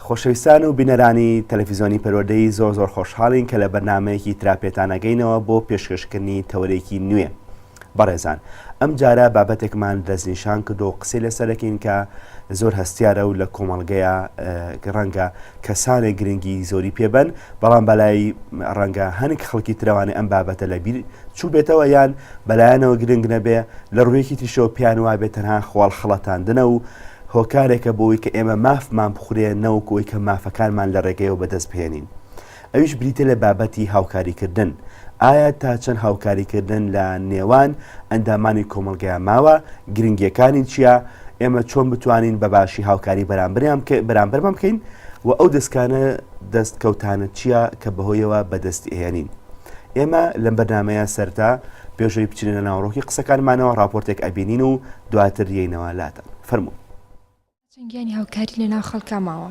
خۆشەویستان و بینەرانی تەلەفیزیۆنی پەروەردەیی زۆر زۆر خۆشحاڵین کە لە بەرنامەیەکی ترا پێتان ئەگەینەوە بۆ پێشکەشکردنی تەوەرێکی نوێ. بەڕێزان ئەم جارە بابەتێکمان دەستنیشان کردو و قسەی لەسەر دەکەین کە زۆر هەستیارە و لە کۆمەڵگەیە ڕەنگە کەسانێک گرنگی زۆری پێبەن بەڵام بەلای ڕەنگە هەنێک خەڵکی ترەوانێ ئەم بابەتە لەبیر چووبێتەوە یان بەلایەنەوە گرنگ نەبێ لە ڕوویەکی تریشەوە پێیان وابێ تەنها خواڵ خەڵەتاندنە و هۆکارێکە بۆی کە ئێمە مافمان بخورێ نەوەکو ئەوەی کە مافەکانمان لە ڕێگەیەوە بەدەست بهێنین. ئەویش بریتیە لە بابەتی هاوکاریکردن. ئایا تا چەند هاوکاریکردن لە نێوان ئەندامانی کۆمەڵگەیا ماوە؟ گرنگیەکانی چیە؟ ئێمە چۆن بتوانین بە باشی هاوکاری بەرامبەریان بەرامبەرمان بکەین و ئەو دەستکانە دەستکەوتانە چیە کە بەهۆیەوە بەدەستی ئەهێنین؟ ئێمە لەم بەرنامەیە سەرتا پێشەوەی بچینە ناوەڕۆکی قسەکانمانەوە ڕاپۆرتێک ئەبینین و دواتر یەینەوە لاتان. فەرموو. چەند گیانی هاوکاری لە ناو خەڵکا ماوە؟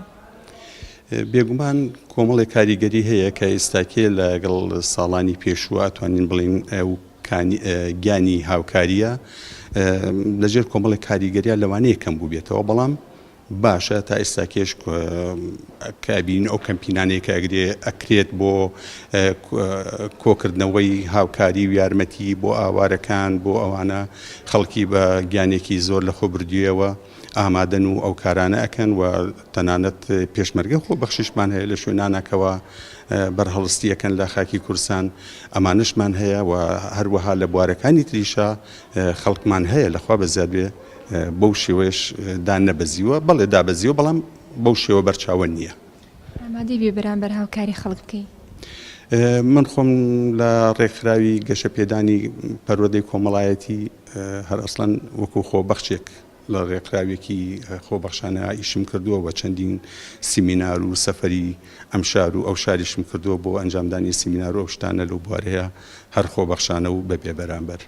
بێگومان کۆمەڵێک کاریگەری هەیە کە ئێستاکێ لەگەڵ ساڵانی پێشووە ئەتوانین بڵێین ئەو گیانی هاوکارییە لەژێر کۆمەڵێک کاریگەریا لەوانەیە کەم بووبێتەوە بەڵام باشە تا ئێستاکێش کە ئەبینین ئەو کەمپینانەی کە ئەگرێ ئەکرێت بۆ کۆکردنەوەی هاوکاری و یارمەتی بۆ ئاوارەکان بۆ ئەوانە خەڵکی بە گیانێکی زۆر لە خۆ بردوویەوە ئامادەن و ئەو کارانە ئەکەن و تەنانەت پێشمەرگە خۆبەخشیشمان هەیە لە شوێنانە کەوا بەرهەڵستی ئەکەن لە خاکی کوردستان ئەمانەشمان هەیە و هەروەها لە بوارەکانی تریشا خەڵکمان هەیە لەخوا بەزیاد بێ بەو شێوەیەش دا نەبەزیوە، بەڵێ دابەزیوە بەڵام بەو شێوە بەرچاوە نییە. ئامادەی بێ بەرامبەر هاوکاری خەڵک بکەی؟ من خۆم لە ڕێکخراوی گەشەپێدانی پەروەردەی کۆمەڵایەتی هەر ئەسڵەن وەکو خۆبەخشێک لە ڕێکخراوێکی خۆبەخشانە ئیشم کردووە و چەندین سیمینار و سەفەری ئەم شار و ئەو شاریشم کردووە بۆ ئەنجامدانی سیمینار و ئەو شتانە لەو بوارەیە هەر خۆبەخشانە و بەبێ بەرامبەر.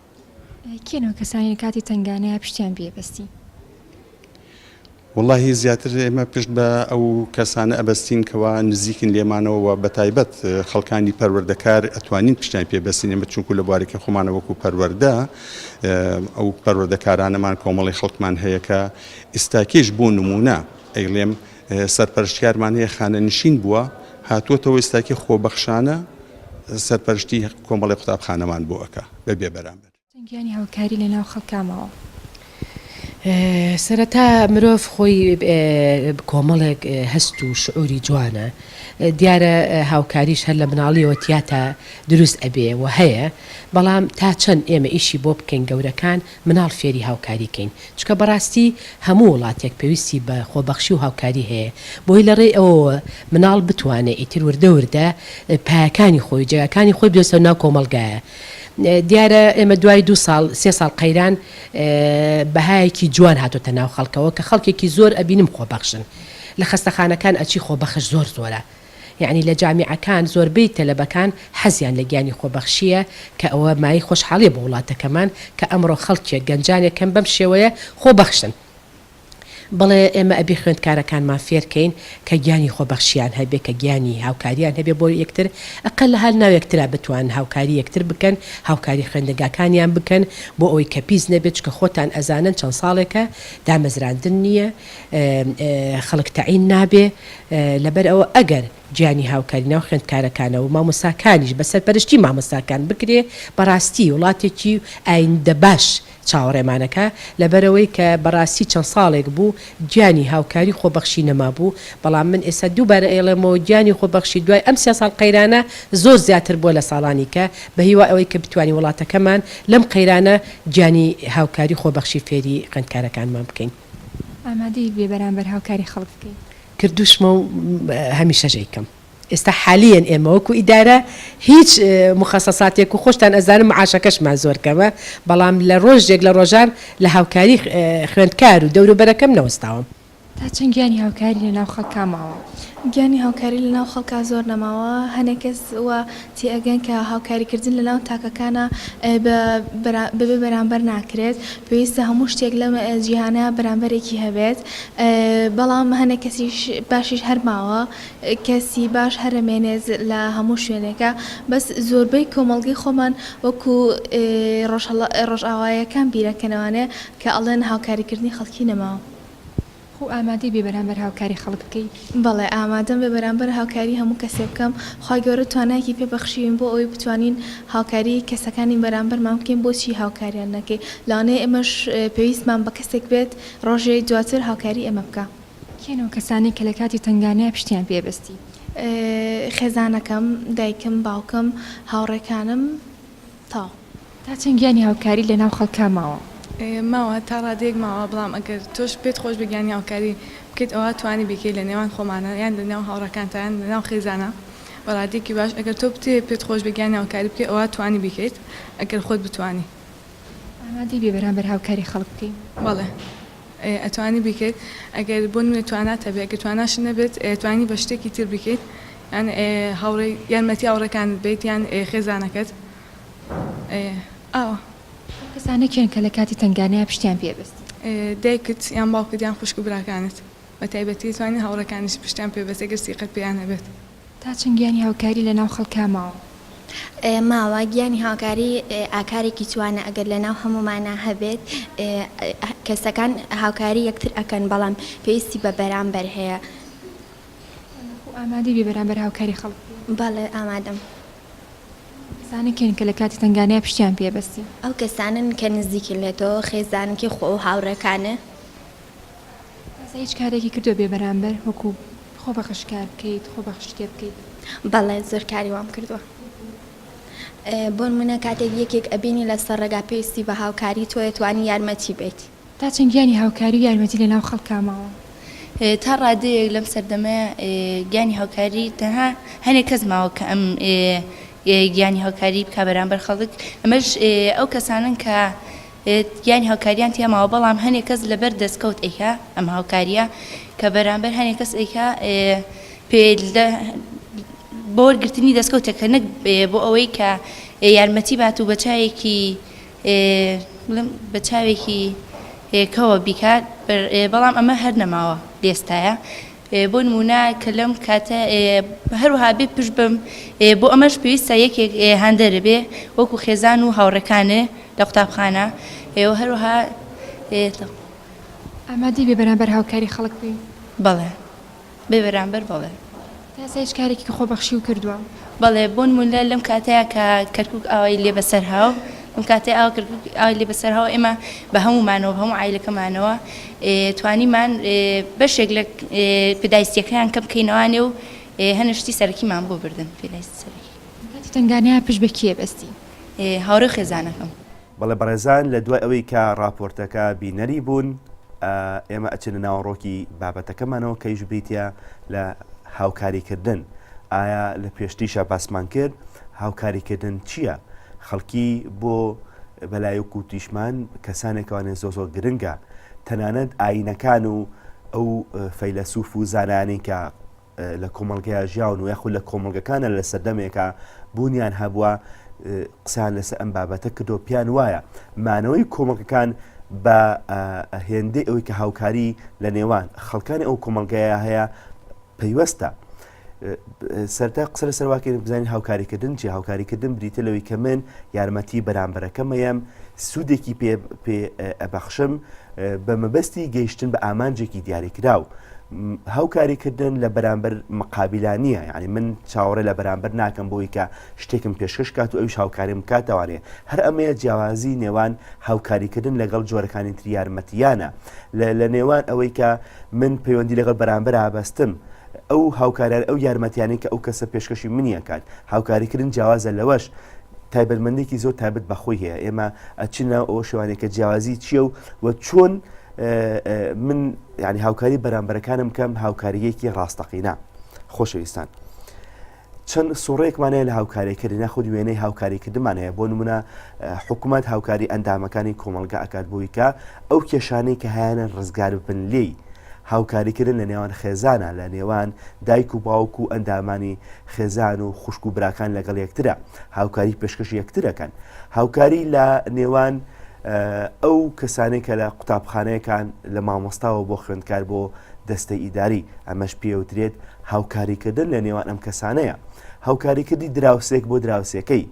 کێن ئەو کەسانەی لە کاتی تەنگانەیا پشتیان پێ بەستی؟ وەڵاهی زیاتر ئێمە پشت بە ئەو کەسانە ئەبەستین کەوا نزیکن لێمانەوە و بەتایبەت خەڵکانی پەروەردەکار ئەتوانین پشتیان پێ بەستین ئێمە چونکو لە بوارێکی خۆمانە وەکو پەروەردە ئەو پەروەردەکارانەمان کۆمەڵی خەڵکمان هەیە کە ئیستاکیش بۆ نمونە ئەیڵێم سەرپەرشتیارمان هەیە خانەنشین بووە هاتووەتەوە ئیستاکی خۆبەخشانە سەرپەرشتی کۆمەڵی قوتابخانەمان بۆ ئەکا بە بێ بەرامبەر. چەند گیانی هاوکاری لە ناو خەڵکا ماوە؟ سەرەتا مرۆڤ خۆی کۆمەڵێک هەست و شعوری جوانە، دیارە هاوکاریش هەر لە مناڵیەوە تیاتا دروست ئەبێ و هەیە، بەڵام تا چەند ئێمە ئیشی بۆ بکەین گەورەکان مناڵ فێری هاوکاری کەین چونکە بەڕاستی هەموو وڵاتێک پێویستی بە خۆبەخشی و هاوکاری هەیە بۆی لە ڕێی ئەوەوە مناڵ بتوانێ ئیتر وردە وردە پایەکانی خۆی و جێگاکانی خۆی بدۆزێتەوە ناو کۆمەڵگایە دیارە ئێمە دوای دوو ساڵ سێ ساڵ قەیران بەهایەکی جوان هاتۆتە ناو خەڵکەوە کە خەڵکێکی زۆر ئەبینم خۆبەخشن لە خەستەخانەکان ئەچی خۆبەخش زۆر زۆرە یەعنی لە جامیعەکان زۆربەی تەلەبەکان حەزیان لە گیانی خۆبەخشییە کە ئەوە مایەی خۆشحاڵیە بۆ وڵاتەکەمان کە ئەمڕۆ خەڵکێک گەنجانێک هەن بەم شێوەیە خۆبەخشن. بەڵێ ئێمە ئەبێ خوێندکارەکانمان فێرکەین کە گیانی خۆبەخشیان هەبێ کە گیانی هاوکاریان هەبێ بۆ یەکتر ئەقەل لە هەر ناو یەکترا بتوانن هاوکاری یەکتر بکەن هاوکاری خوێندنگاکانیان بکەن بۆ ئەوەی کە پیس نەبێت چونکە خۆتان ئەزانن چەند ساڵێکە دامەزراندن نییە خەڵک تەعین نابێ لەبەر ئەوە ئەگەر گیانی هاوکاری ناو خوێندکارەکانە و مامۆستاکانیش بە سەرپەرشتی مامۆستاکان بکرێ بەڕاستی وڵاتێکی ئایندە باش چاوەڕێمانەکا لەبەرئەوەی کە بەڕاستی چەند ساڵێک بوو گیانی هاوکاری خۆبەخشی نەمابوو بەڵام من ئێستا دووبارە ئەیڵێمەوە گیانی خۆبەخشی دوای ئەم سێ ساڵ قەیرانە زۆر زیاتر بووە لە ساڵانی کە بەهیوای ئەوەی کە بتوانین وڵاتەکەمان لەم قەیرانە گیانی هاوکاری خۆبەخشی فێری خوێندکارەکانمان بکەین. ئامادەیت بێ بەرامبەر هاوکاری خەڵک بکەی؟ کردوشمە و هەمیشەش ئەیکەم. ئێستا حالیەن ئێمە وەکو ئیدارە هیچ موخەسەساتێک و خۆشتان ئەزانن معاشەکەشمان زۆر کەمە، بەڵام لە ڕۆژێک لە ڕۆژان لە هاوکاری خوێندکار و دەوروبەرەکەم نەوەستاوم. تا چەند گیانی هاوکاری لە ناو خەڵکا ماوە؟ گیانی هاوکاری لە ناو خەڵکا زۆر نەماوە، هەنێ کەس وا تێئەگەن کە هاوکاری کردن لە ناو تاکەکانا بە بەبێ بەرامبەر ناکرێت، پێویستە هەموو شتێک لەم جیهانە بەرامبەرێکی هەبێت، بەڵام هەنێ کەسیش باشیش هەر ماوە، کەسی باش هەر ئەمێنێت لە هەموو شوێنێکا، بەس زۆربەی کۆمەڵگەی خۆمان وەکو ڕۆژئاوایەکان بیرەکەنەوانێ کە ئەڵێن هاوکاری کردنی خەڵکی نەماوە. خۆ ئامادەی بێ بەرامبەر هاوکاری خەڵک بکەی؟ بەڵێ ئامادەم بێ بەرامبەر هاوکاری هەموو کەسێ بکەم، خوای گەورە توانایەکی پێ بەخشیوین بۆ ئەوەی بتوانین هاوکاری کەسەکانی بەرامبەرمان بکەین بۆچی هاوکاریان نەکەی لەوانەیە ئێمەش پێویستمان بە کەسێک بێت ڕۆژێ دواتر هاوکاری ئێمە بکا. کێن ئەو کەسانەی کە لە کاتی تەنگانەیا پشتیان پێ بەستی؟ خێزانەکەم، دایکم، باوکم، هاوڕێکانم، تەواو. تا چەند گیانی هاوکاری لە ناو خەڵکا ماوە؟ ماوە تا ڕادەیەک ماوە بەڵام ئەگەر تۆش پێت خۆش بێ گیانی هاوکاری بکەیت ئەوا توانی بیکەیت لە نێوان خۆمانا یان لە ناو هاوڕێکانتا یان لە ناو خێزانا بە ڕادەیەکی باش ئەگەر تۆ بتەوێ پێت خۆش بێ گیانی هاوکاری بکەیت ئەوا توانی بیکەیت ئەگەر خۆت بتوانی. ئامادەی بێ بەرامبەر هاوکاری خەڵک بکەی؟ بەڵێ ئەتوانی بیکەیت ئەگەر بۆ نمونە توانات هەبێ ئەگەر تواناشت نەبێت توانی بە شتێکی تر بیکەیت یان هاوڕێ یارمەتی هاوڕێکانت بیت یان خێزانەکەت ئاوا. ئەو کەسانە کێن کە لە کاتی تەنگانەیا پشتیان پێ بەستی؟ دایکت یان باوکت یان خوشک و براکانت بە تایبەتی توانی هاوڕێکانیشت پشتیان پێ بەستی گەر سیقەت پێیان هەبێت. تا چەند گیانی هاوکاری لە ناو خەڵکا ماوە؟ ماوە، گیانی هاوکاری ئاکارێکی جوانە ئەگەر لە ناو هەموومانا هەبێت کەسەکان هاوکاری یەکتر ئەکەن بەڵام پێویستی بە بەرامبەر هەیە. خۆ ئامادەی بی بەرامبەر هاوکاری خەڵک بکەی؟ بەڵێ ئامادەم. ئەو کەسانە کێن کە لە کاتی تەنگانەیا پشتیان پێ بەستی؟ ئەو کەسانەن کە نزیکن لە تۆ، خێزانەکەی خۆ و هاوڕێکانت. تازە هیچ کارێکی کردوە بێ بەرامبەر وەکو خۆبەخش کار بکەیت خۆبەخش شتێ بکەیت؟ بەڵێ زۆر کاری وام کردوە بۆنمونە کاتێک یەکێک ئەبینی لەسەر ڕێگا پێویستی بە هاوکاری تۆیە توانی یارمەتی بەیت. تا چەند گیانی هاوکاری و یارمەتی لەناو خەڵکا ماوە؟ تا ڕادەیەک لەم سەردەمە گیانی هاوکاری تەنها هەنێک کەس ماوە کە ئەم گیانی هاوکاری بکا بەرامبەر خەڵک ئەمەش ئەو کەسانەن کە گیانی هاوکاریان تیا ماوە بەڵام هەنێ کەس لەبەر دەستکەوت ئەیکا ئەم هاوکاریە کە بەرامبەر هەنێ کەس ئەیکا پێ بۆ وەرگرتنی دەستکەوتێک نەک بۆ ئەوەی کە یارمەتی بات و بە چاوێکی بە چاوێکی کەوە بیکات بەڵام ئەمە هەر نەماوە لێستایە بۆ نموونە کە لەم کاتە هەروەها بێ پشت بم بۆ ئەمەش پێویستە یەکێک هاندەرە بێ وەکو خێزان و هاوڕێکانێ لە قوتابخانە و هەروەها ئامادەی بێ بەرامبەر هاوکاری خەڵک بی؟ بەڵێ بێ بەرامبەر بەڵێ. تا ئێستا هیچ کارێکی خۆبەخشیو کردووە؟ بەڵێ بۆ نموونە لەم کاتەیا کە کەرکوک ئاوای لێ بەسەر هاو لەم کاتەی ئاوا کەرکوک ئاوای لێ بەسەر هاو ئێمە بە هەموومانەوە بە هەموو عایلەکەمانەوە توانیمان بەشێک لە پێداویستیەکەیان کەم بکەینەوانێ و هەنێ شتی سەرەکیمان بۆ بردن پێداویستی سەرەکی. لە کاتی تەنگانەیا پشت بە کێ بەستی؟ هاوڕێ و خێزانەکەم. بەڵێ بەڕێزان لە دوای ئەوەی کە ڕاپۆرتەکە بینەری بوون ئێمە ئەچینە ناوەڕۆکی بابەتەکەمانەوە کەیش بریتە لە هاوکاریکردن ئایا لە پێشتریشا باسمان کرد هاوکاریکردن چییە خەڵکی بۆ بەلای و کوتیشمان کەسانێکوانێ زۆ زۆر گرنگە تەنانەت ئاینەکان و ئەو فەیلەسوف و زانانی کە لە کۆمەڵگەیا ژیاون و یاخود لە کۆمەڵگەکانە لە سەردەمێکا بوونیان هەبووە قسەیان لەسەر ئەم بابەتە کردو پیان وایە مانەوەی کۆمەڵگەکان بە هێندەی ئەوەی کە هاوکاری لە نێوان خەڵکانی ئەو کۆمەڵگەیە هەیە پەیوەستە سەرتا قسە لەسەر واکەین بزانین هاوکاریکردن چی هاوکاریکردن بریتە لەوەی کە من یارمەتی بەرامبەرەکەمەیەم سوودێکی پێ پێ ئەبەخشم بە مەبەستی گەیشتن بە ئامانجێکی دیاریکراو. هاوکاری کردن لە بەرامبەر مقابلە نییە یعنی من چاوەڕێ لە بەرامبەر ناکەم بۆی کە شتێکم پێشکەش کات و ئەویش هاوکاریم بکاتەوانێ هەر ئەمەیە جیاوازی نێوان هاوکاریکردن لەگەڵ جۆرەکانی تری یارمەتیانە لە نێوان ئەوەی کە من پەیوەندی لەگەڵ بەرامبەر ئابەستم ئەو هاوکاریان ئەو یارمەتیانەی کە ئەو کەسە پێشکەشی منیە کات هاوکاریکردن جیاوازە لەوەش تایبەتمەندێکی زۆر تایبەت بەخۆی هەیە ئێمە ئەچینە ئەو شوانێک کە جیاوازی چییە و و چۆن من یعنی هاوکاری بەرامبەرەکانم کەم هاوکاریەکی ڕاستەقینە خۆشەویستان چەند سوڕێکمان هەیە لە هاوکاریکردن یاخود وێنەی هاوکاریکردنمان هەیە بۆ نمونە حکوومەت هاوکاری ئەندامەکانی کۆمەڵگە ئەکات بۆی کە ئەو کێشانەی کە هەیانە ڕزگار بن لێی هاوکاریکردن لە نێوان خێزانە لە نێوان دایک و باوک و ئەندامانی خێزان و خوشک و براکان لەگەڵ یەکترە هاوکاری پێشکەش یەکترەکەن هاوکاری لە نێوان ئەو کەسانەی کە لە قوتابخانەیەکان لە مامۆستاوە بۆ خوێندکار بۆ دەستەی ئیداری، ئەمەش پێوترێت هاوکاریکردن لە نێوان ئەم کەسانەیە. هاوکاریکردنی دراوسێک بۆ دراوسێکەی،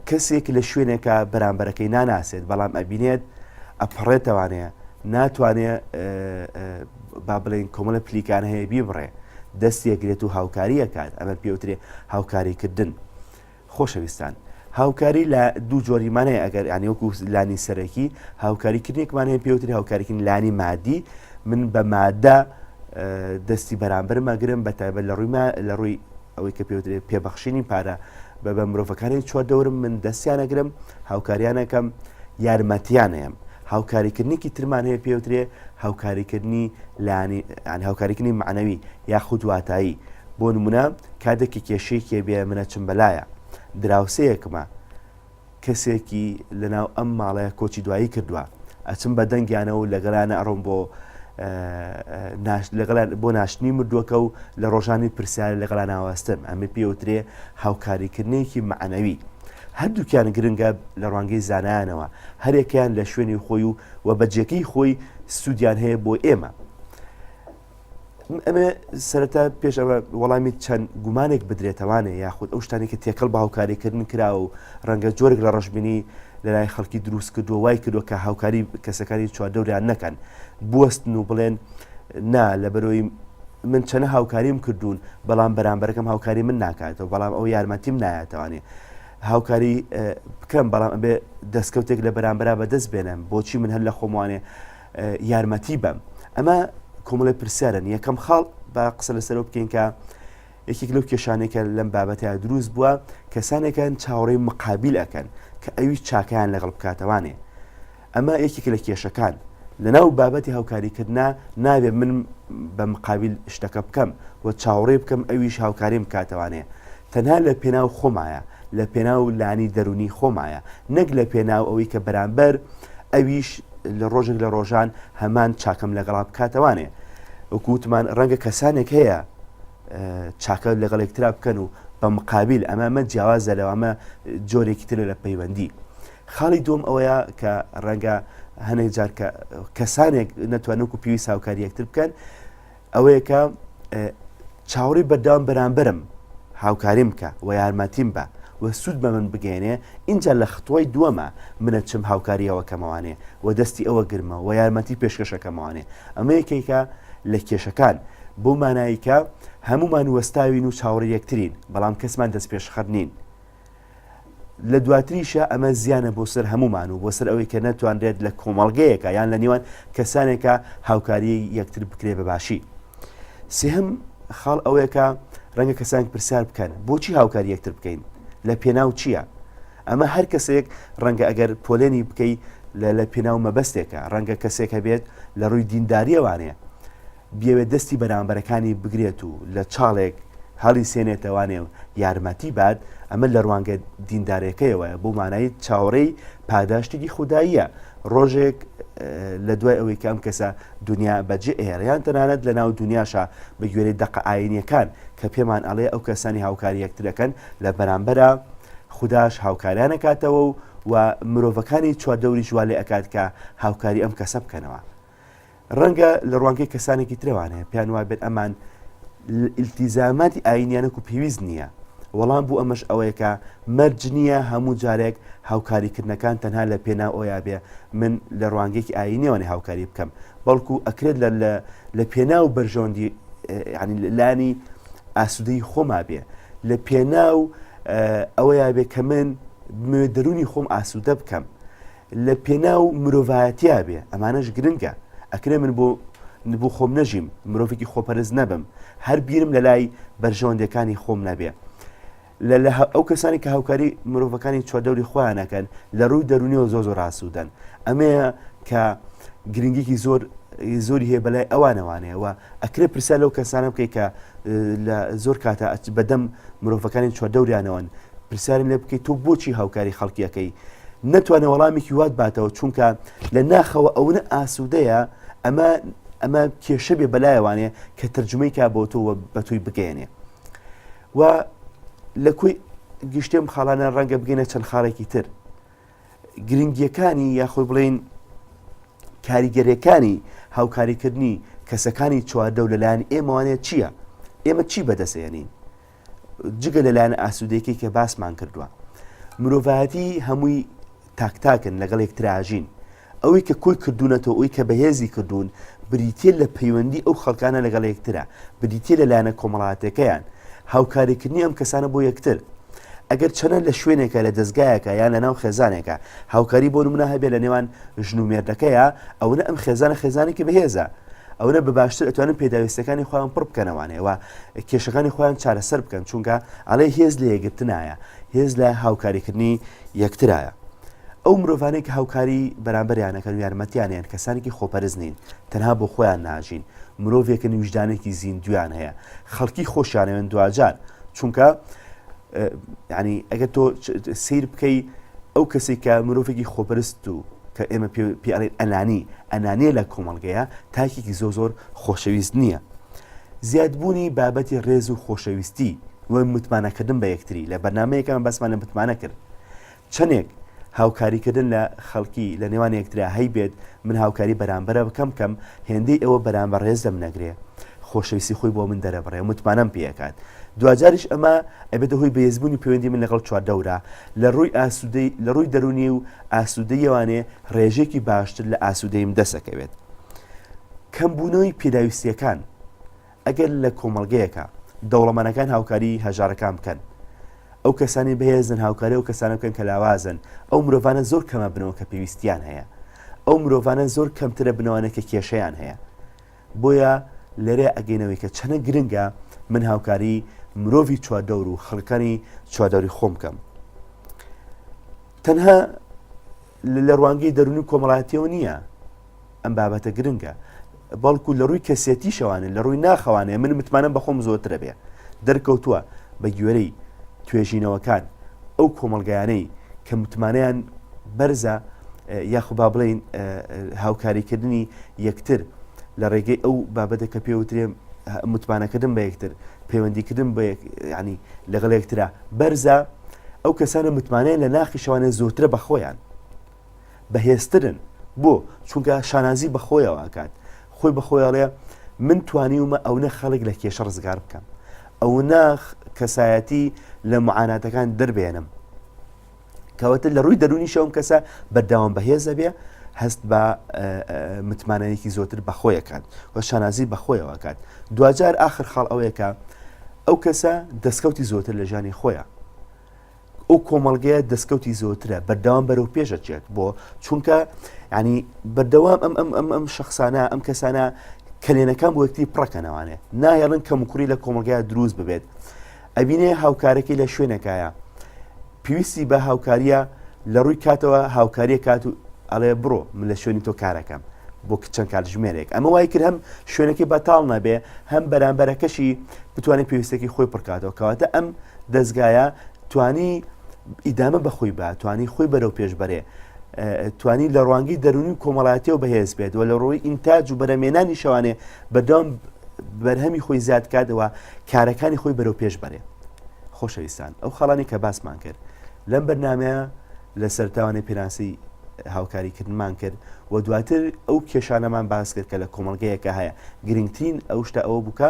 کەسێک لە شوێنێکە بەرامبەرەکەی ناناسێت بەڵام ئەبینێت ئەپەڕێتەوانەیە. ناتوانێ با بڵێین کۆمەڵە پلیکان هەیە بیبڕێ دەستی ئەگرێت و هاوکاری ئەکات ئەمە پێوترێ هاوکاریکردن. خۆشەویستان هاوکاری لە دوو جۆریمان هەیە ئەگەر یانی وەکو لانی سەرەکی هاوکاریکردنێکمان هەیە پێوتری هاوکاریکردن لانی مادی من بە مادە دەستی بەرامبەرم ئەگرم بە تایبەت لە ڕووی لە ڕووی ئەوەی کە پێوترێ پێبەخشینی پارە بە بە مرۆڤەکانی چواردەورم من دەستیان ئەگرم هاوکاریانەکەم یارمەتیان ئەیەم هاوکاریکردنێکی ترمان هەیە پێوترێ هاوکاریکردنی لانی هاوکاریکردنی معنەوی یاخود واتایی بۆ نمونە کاتێک کە کێشەیەکی بێ من ئەچم بەلایە دراوسێیەکمە کەسێکی لەناو ئەم ماڵەیە کۆچی دوایی کردووە ئەچم بە دەنگیانەوە و لەگەڵیانە ئەڕۆم بۆ لەگەڵیان بۆ ناشتنی مردووەکە و لە ڕۆژانی پرسیار لەگەڵیان ناوەستم ئەمە پێوترێ هاوکاریکردنێکی مەعنەوی هەردووکیان گرنگە لە ڕوانگەی زانایانەوە هەرێکیان لە شوێنی خۆی و و بە جێگەی خۆی سوودیان هەیە بۆ ئێمە ئەمێ سەرەتا پێش ئەوە وەڵامی چەند گومانێک بدرێتەوانێ یاخود ئەو شتانی کە تێکەڵ بە هاوکاریکردن کرا و ڕەنگە جۆرێک لە ڕەشبینی لە لای خەڵکی دروست کردووە وای کردووە کە هاوکاری کەسەکانی چواردەوریان نەکەن بوەستن و بڵێن نا لەبەرەوەی من چەنە هاوکاریم کردوون بەڵام بەرامبەرەکەم هاوکاری من ناکاتەوە بەڵام ئەو یارمەتیم نایەتوانێ هاوکاری بکەم بەڵام ئەبێ دەستکەوتێک لە بەرامبەرا بەدەست بێنم بۆچی من هەر لە خۆموانێ یارمەتی بەم؟ ئەمە کۆمەڵی پرسیارن یەکەم خاڵ با قسە لەسەرەوە بکەین کە یەکێک لەو کێشانەی کە لەم بابەتە دروست بووە کەسانێکن چاوەڕێی مقابیل ئەکەن کە ئەوی چاکیان لەگەڵ بکاتەوانێ ئەمە یەکێک لە کێشەکان لەناو بابەتی هاوکاریکردنا نابێ من بە مقابل شتەکە بکەم و چاوەڕێ بکەم ئەویش هاوکاریم بکاتەوانێ تەنها لە پێناو خۆمایە لە پێناو لانی دەرونی خۆمایە نەک لە پێناو ئەوەی کە بەرامبەر ئەویش لە ڕۆژێک لە ڕۆژان هەمان چاکەم لەگەڵا بکاتەوانێ وەکو وتمان ڕەنگە کەسانێک هەیە چاکە لەگەڵ یەکترا بکەن و بە مقابل ئەمە ئەمە جیاوازە لەوە ئەمە جۆرێکی ترە لە پەیوەندی خاڵی دوم ئەوەیە کە ڕەنگە هەنێک جار کە کەسانێک نەتوانن وەکو پێویست هاوکاری یەکتر بکەن ئەوەیە کە چاوەڕێی بەردەوام بەرامبەرم هاوکاریم بکە و یارمەتیم بە و سوود بە من بگەیەنێ ئینجا لە خطوەی دووەمە منە چم هاوکاری ئەوە کەمەوانێ و دەستی ئەوە گرمە و یارمەتی پێشکەشەکەمەوانێ ئەمە یەکێکە لە کێشەکان بۆ مانایی کە هەمومان وەستاوین و چاوەڕێی یەکترین بەڵام کەسمان دەستپێشخەر نین لە دواتریشا ئەمە زیانە بۆ سەر هەموومان و بۆ سەر ئەوەی کە نەتوانرێت لە کۆمەڵگەیەکە یان لە نێوان کەسانێکە هاوکاری یەکتر بکرێ بە باشی. سێهەم خاڵ ئەوەیە کە ڕەنگە کەسانێک پرسیار بکەن بۆچی هاوکاری یەکتر بکەین لە پێناو چییە؟ ئەمە هەر کەسێک ڕەنگە ئەگەر پۆلێنی بکەی لە لە پێناو مەبەستێکە ڕەنگە کەسێک هەبێت لە ڕووی دینداریەوانەیە بیەوێت دەستی بەرامبەرەکانی بگرێت و لە چاڵێک هەڵیسێنێتەوانێ و یارمەتی بات، ئەمە لە ڕوانگە دیندارێکەیەوەیە بۆ مانای چاوەڕێی پاداشتێکی خوداییە ڕۆژێک لە دوای ئەوەی کە ئەم کەسە دونیا بەجێ ئەهێڵێ یان تەنانەت لە ناو دونیاشا بە گوێرەی دەقە ئاینیەکان کە پێمان ئەڵێ ئەو کەسانی هاوکاری یەکتر ئەکەن لە بەرامبەرا خوداش هاوکاریان ئەکاتەوە و و مرۆڤەکانی چواردەوریش وا لێ ئەکات کە هاوکاری ئەم کەسە بکەنەوە. ڕەنگە لە ڕوانگەی کەسانێکی ترەوانەیە پێیان وابێت ئەمان ئیلتیزاماتی ئاینیان وەکو پێویست نییە وەڵام بۆ ئەمەش ئەوەیە کە مەرج نییە هەموو جارێک هاوکاریکردنەکان تەنها لە پێناو ئەویا بێ من لە ڕوانگەیەکی ئاینیەوە هاوکاری بکەم بەڵکو ئەکرێت لە لە پێناو بەرژەوەندی ینی لانی ئاسوودەی خۆما بێ لە پێناو ئەوەیا بێ کە من بمەوێت دەروونی خۆم ئاسوودە بکەم لە پێناو مرۆڤایەتیا بێ ئەمانەش گرنگە ئەکرێ من بۆ بۆ خۆم نەژیم مرۆڤێکی خۆپەرست نەبم هەر بیرم لە لای بەرژەوەندەکانی خۆم نەبێ لە لە ئەو کەسانی کە هاوکاری مرۆڤەکانی چواردەوری خۆیان ئەکەن لە ڕووی دەرونیەوە زۆر زۆر ئاسوودەن ئەمەیە کە گرنگیکی زۆر زۆری هەیە بەلای ئەوانەوانەیە و ئەکرێ پرسیار لەو کەسانە بکەیت کە لە زۆر کاتە بەدەم مرۆڤەکانی چواردەوریانەوەن پرسیارم لێ بکەیت تۆ بۆچی هاوکاری خەڵکیەکەی نەتوانێت وەڵامێکی وات باتەوە چونکە لە ناخەوە ئەونە ئاسوودەیە ئەمە ئەمە کێشە بێ بەلایەوانێ کە تەرجمەی کا بۆ تۆ بە تۆی بگەێنێ و لە کۆی گشتێم خاڵانە ڕەنگە بگەینە چەند خاڵێکی تر گرنگیەکانی یاخۆی بڵین کاریگەریەکانی هاوکاریکردنی کەسەکانی چواردەو لەلایەن ئێمەوانێت چییە؟ ئێمە چی بەدەستێنین؟ جگە لە لایەنە ئاسوودەیەکەی کە باسمان کردووە مرۆڤایەتی هەمووی تاک تاکن لەگەڵ یەکتراژین. ئەوەی کە کۆی کردوونەتەوە، ئەوەی کە بەهێزی کردوون، بریتییە لە پەیوەندی ئەو خەڵکانە لەگەڵ یەکترا، بریتییە لە لایەنە کۆمەڵایەتیەکەیان، هاوکاریکردنی ئەم کەسانە بۆ یەکتر. ئەگەر چەنە لە شوێنێکە، لە دەزگایەکە یان لە ناو خێزانێکە هاوکاری بۆ نمونە هەبێ لە نێوان ژن و مێردەکەیا، ئەونە ئەم خێزانە خێزانێکی بەهێزە. ئەونە بە باشتر ئەتوانن پێداویستیەکانی خۆیان پڕ بکەنەوانێ و کێشەکانی خۆیان چارەسەر بکەن، چونکە ئەڵێ هێز لە یەکگرتنایە، هێز لە هاوکاریکردنی یەکترایە. ئەو مرۆڤانەی کە هاوکاری بەرامبەریان ئەکەن و یارمەتیان ئەیەن کەسانێکی خۆپەرست نین، تەنها بۆ خۆیان ناژین، مرۆڤێکن ویژدانێکی زیندوویان هەیە، خەڵکی خۆشیان ئەوێن دواجار، چونکە یعنی ئەگەر تۆ سەیر بکەی ئەو کەسێک کە مرۆڤێکی خۆپەرست و کە ئێمە پێ ئەڵێن ئەنانی، ئەنانیە لە کۆمەڵگەیە تاکێکی زۆر زۆر خۆشەویست نییە. زیادبوونی بابەتی ڕێز و خۆشەویستی و متمانەکردن بە یەکتری لە بەرنامەیەکەمان باسمان لە متمانە کرد چەنێک هاوکاری کردن لە خەڵکی لە نێوان یەکترا هەیبێت من هاوکاری بەرامبەرە بکەم کەم هێندەی ئەوە بەرامبەر ڕێز لەم نەگرێ خۆشەویستی خۆی بۆ من دەرەبڕێ متمانەم پێ ئەکات دواجاریش ئەمە ئەبێتە هۆی بەهێزبوونی پەیوەندی من لەگەڵ چواردەورا لە ڕووی ئاسوودەی لە ڕووی دەروونی و ئاسوودەیەوانێ ڕێژەیەکی باشتر لە ئاسوودەیم دەسەکەوێت کەمبوونەوەی پێداویستیەکان ئەگەر لە کۆمەڵگەیەکا دەوڵەمەنەکان هاوکاری هەژارەکان بکەن، ئەو کەسانەی بەهێزن هاوکاری ئەو کەسانە بکەن کە لاوازن، ئەو مرۆڤانە زۆر کەمە بنەوە کە پێویستیان هەیە. ئەو مرۆڤانە زۆر کەمترە بنەوانە کە کێشەیان هەیە. بۆیە لێرەیا ئەگەینەوەی کە چەنە گرنگە من هاوکاری مرۆڤی چواردەور و خەڵکانی چواردەوری خۆم بکەم. تەنها لە ڕوانگەی دەروونی و کۆمەڵایەتیەوە نییە ئەم بابەتە گرنگە بەڵکو لە ڕووی کەسێتیشەوانێ لە ڕووی ناخەوانێ من متمانەم بەخۆم زۆرترە بێ دەرکەوتووە بە گوێرەی توێژینەوەکان ئەو کۆمەڵگایانەی کە متمانەیان بەرزە یاخو با بڵین هاوکاریکردنی یەکتر لە ڕێگەی ئەو بابەتە کە پێوترێ متمانەکردن بە یەکتر پەیوەندیکردن بە ینی لەگەڵ یەکترا بەرزە ئەو کەسانە متمانەیان لە ناخی شەوانە زۆرترە بە خۆیان بەهێزترن بۆ چونکە شانازی بە خۆیەوە ئەکات خۆی بە خۆی ئەڵێ من توانیومە ئەونە خەڵک لە کێشە ڕزگار بکەم ئەونە کەسایەتی لە معاناتەکان دەربێنم کەواتە لە ڕووی دەرونی شەوم کەسە بەردەوام بەهێزە بێ هەست بە متمانەیەکی زۆتر بەخۆیەکات و شانازی بەخۆیەوە کات دواجار آخر خاڵ ئەوەیە کە ئەو کەسە دەستکەوتی زۆرتر لە ژیانی خۆیە ئەو کۆمەڵگەیە دەستکەوتی زۆرترە بەردەوام بەرەو پێشەچێت بۆ چونکە ینی بەردەوام ئەم ئەم ئەم ئەم شخصانە ئەم کەسانە کەلێنەکان بۆ یەکتری پڕەکەنەوانێ ناهێڵن کەموکوڕی لە کۆمەڵگای دروست ببێت ئەبینێ هاوکارەکەی لە شوێنەکایە پێویستی بە هاوکاریە لە ڕووی کاتەوە هاوکاریە کات و ئەڵێ بڕۆ من لە شوێنی تۆ کارەکەم بۆ چەند کاتژمێرێک ئەمە وای کرد هەم شوێنەکەی بەتاڵ نەبێ هەم بەرامبەرەکەشی بتوانێت پێویستەکەی خۆی پڕکاتەوە کەواتە ئەم دەستگایە توانی ئیدامە بەخۆی با توانی خۆی بەرەو پێش بەرێ توانی لە ڕوانگەی دەرونی و کۆمەڵایەتیەوە بەهێز بێت و لە ڕووی ئینتاج و بەرەمێنانی شەوانێ بەدەم بەرهەمی خۆی زیاد کاتەوە کارەکانی خۆی بەرەو پێش بەرێ خۆشەویستان ئەو خاڵانی کە باسمان کرد لەم بەرنامەیە لە سەرتاوانەی پێناسی هاوکاریکردنمان کرد و دواتر ئەو کێشانەمان باس کرد کە لە کۆمەڵگەیەکە هەیە گرنگترین ئەو شتە ئەوە بووکە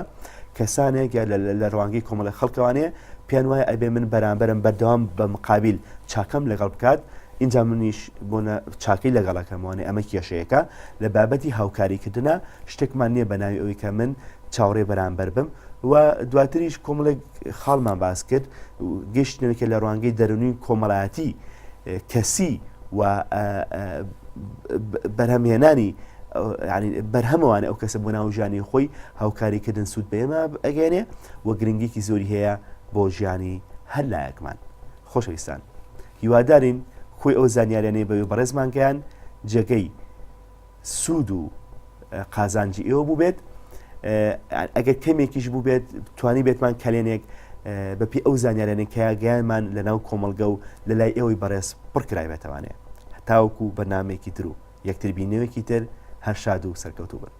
کەسانێک یا لە ڕوانگەی کۆمەڵە خەڵکەوانێ پێیان وایە ئەبێ من بەرامبەرم بەردەوام بە مقابیل چاکەم لەگەڵ بکات اینجا منیش بۆنە چاکەی لەگەڵەکەم وانێ ئەمە کێشەیەکە لە بابەتی هاوکاریکردە شتێکمان نییە بە ناوی ئەوەی کە من چاوەڕێ بەرامبەر بم و دواتریش کۆمەڵێک خاڵمان باس کرد گەشتنەوەی کە لە ڕوانگەی دەرونی کۆمەڵایەتی کەسی و بەرهەمهێنانی بەرهەمەوانە ئەو کەسە بۆ ناو ژیانی خۆی هاوکاریکردن سوود بە ئێمە ئەگەێنێ و گرنگێکی زۆری هەیە بۆ ژیانی هەر لایەکمان خۆشەویستان هیوادارین خۆی ئەو زانیاریانەی بەوێ بەڕێزمان گەیان جێگەی سوود و قازانجی ئێوە بووبێت ئەگەر کەمێکیش بووبێت توانی بێتمان کەلێنێک بەپی ئەو زانیارانەی کە گەیانمان لە ناو کۆمەڵگە و لە لای ئێوەی بەڕێز پڕکرایبێتەوانێ هەتاوەکو بەرنمەیەکی تر و یەکتربینەوەکی تر هەر شاد و سەرکەوتوو بن.